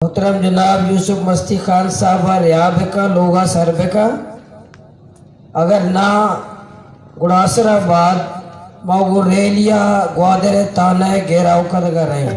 محترم جناب یوسف مستی خان صاحب ءَ رہا بکن، لوگ ءَ سر بکن۔ اگر نہ، گڑا آسر ءَ بعد ما گوں ریلی ءَ گوادر ءِ تھانہ ءَ گھیراؤ کنگ ءَ رہیں۔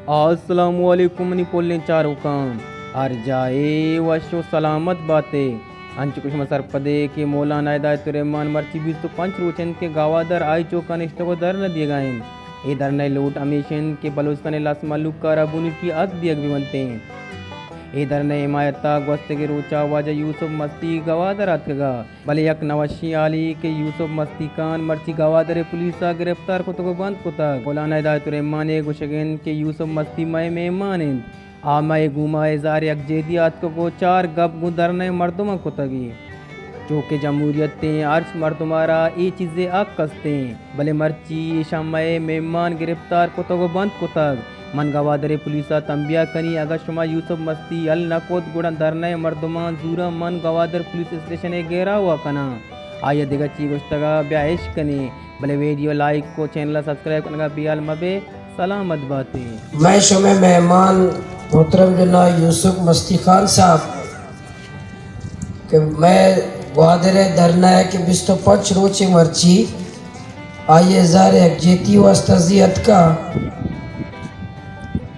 السلام علیکم منی پلیں چاروکاں، ہر جاہے وش و سلامت باتے۔ انچو کہ شما سرپدے کہ مولانا ہدایت الرحمان مرچی بیست و پنچ روچ انت کہ گوادر آئی چوکا نشتگ و دھرنہ دیگا انت۔ اے دھرنہ ءِ لوٹ ہمیش انت کہ بلوچستان ءِ لس مھلوک ءَ را بنکی حق دیگ بہ بنت انت۔ اے دھرنہ ءِ حمایت ءَ گوستگیں روچ ءَ واجہ یوسف مستی گوادر ءَ اتکگ ءَ، بلے یک نوشیں حالے کہ یوسف مستی خان مرچی گوادر ءِ پولیس ءَ گرفتار کتگ و بند کتگ۔ مولانا ہدایت الرحمان ءِ گوشگ انت کہ یوسف مستی مئے مہمان انت، آ مئے گوما اظہار یکجہتی ءَ اتکگ و چار گپ گوں دھرنہ ءِ مردماں کتگ۔ چو کہ جمہوریت ءِ ہرچ مردم ءَ را اے چیز ءِ حق است انت، بلے مرچی ایشاں مئے مہمان گرفتار کتگ و بند کتگ۔ من گوادر ءِ پولیس ءَ تنبیہ کنیں، اگاں شما یوسف مستی حل نہ کت، گڑا دھرنہ ءِ مردماں زوراں من گوادر پولیس اسٹیشن ءِ گھیراو ءَ کناں۔ آئی ءَ دگہ چی گوشتگ ءَ بیا اش کنیں، بلے ویڈیو لائک و چینل ءَ سبسکرائب کنگ ءَ بے حال مہ بے۔ سلامت باتے۔ مئے شمئے مہمان محترم جناب یوسف مستی خان صاحب کہ مئے گوادر ءِ دھرنہ ءَ کہ بیست و پنچ روچے مرچی آئی ءِ اظہار یکجہتی واسطہ زی اتکا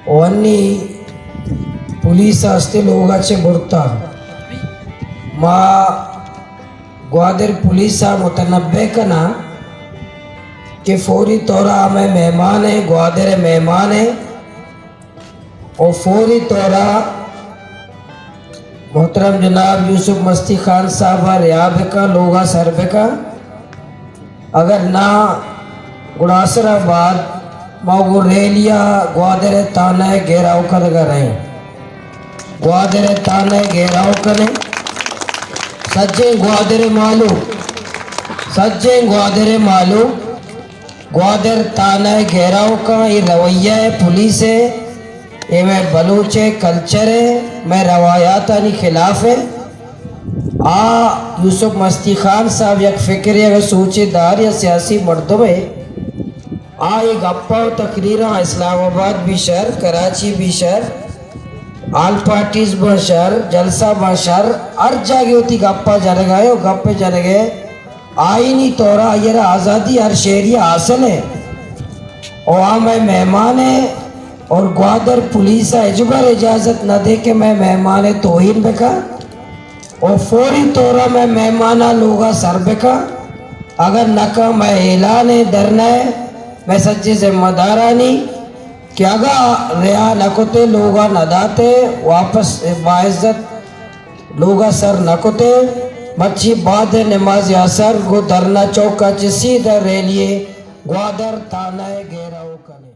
و انی پولیس ءَ استے لوگ ءَ چہ برتا۔ ما گوادر پولیس ءَ متنبہ کناں کہ فوری طور ءَ مئے مہمان ءِ، گوادر ءِ مہمان ءِ، و فوری طور ءَ محترم جناب یوسف مستی خان صاحب ءَ رہا بکن، لوگ ءَ سر بکن۔ اگر نہ، گڑا آسر ءَ بعد ما گوں ریلی ءَ گوادر ءِ تھانہ ءَ گھیراؤ کنگ ءَ رہیں۔ گوادر ءِ تھانہ ءَ گھیراؤ کنیں۔ سجیں گوادر ءِ مالو، سجیں گوادر ءِ مالو، گوادر تھانہ ءَ گھیراؤ کن، اے رویہ ءِ پولیس ءِ، اے مئے بلوچ ءِ کلچر ءِ، مئے روایاتانی خلاف ءِ۔ آ یوسف مستی خان صاحب یک فکرے اگہ سوچے دار یا سیاسی مردمے، آ اے گپاں و تقریراں اسلام آباد بی شر، کراچی بی شر، آل پارٹیز بی شر، جلسہ بی شر، ہر جاگہ وتی گپاں جنگا ءِ و گپ جنگ ءِ آئینی طور ءَ آئی ءَ را آزادی ہر شہری ءَ حاصل ءِ۔ و آ مئے مہمان ءِ اور گوادر پولیس ءَ ہچبر اجازت نہ دے کہ مئے مہمان ءِ توہین بکن و فوری طور ءَ مئے مہمان ءَ لوگ ءَ سر بکن۔ اگر نہ کن مئے اعلان ءِ دھرنہ ءِ مئے سجیں ذمہ دارانی کہ اگاں رہا نہ کتے، لوگ ءَ نہ داتے، واپس باعزت لوگ ءَ سر نہ کتے، مرچی بعد ءَ نماز عصر گوں دھرنہ چوک ءَ چہ سیدھا ریلی ءَ گوادر تھانہ ءَ گھیراؤ کنیں۔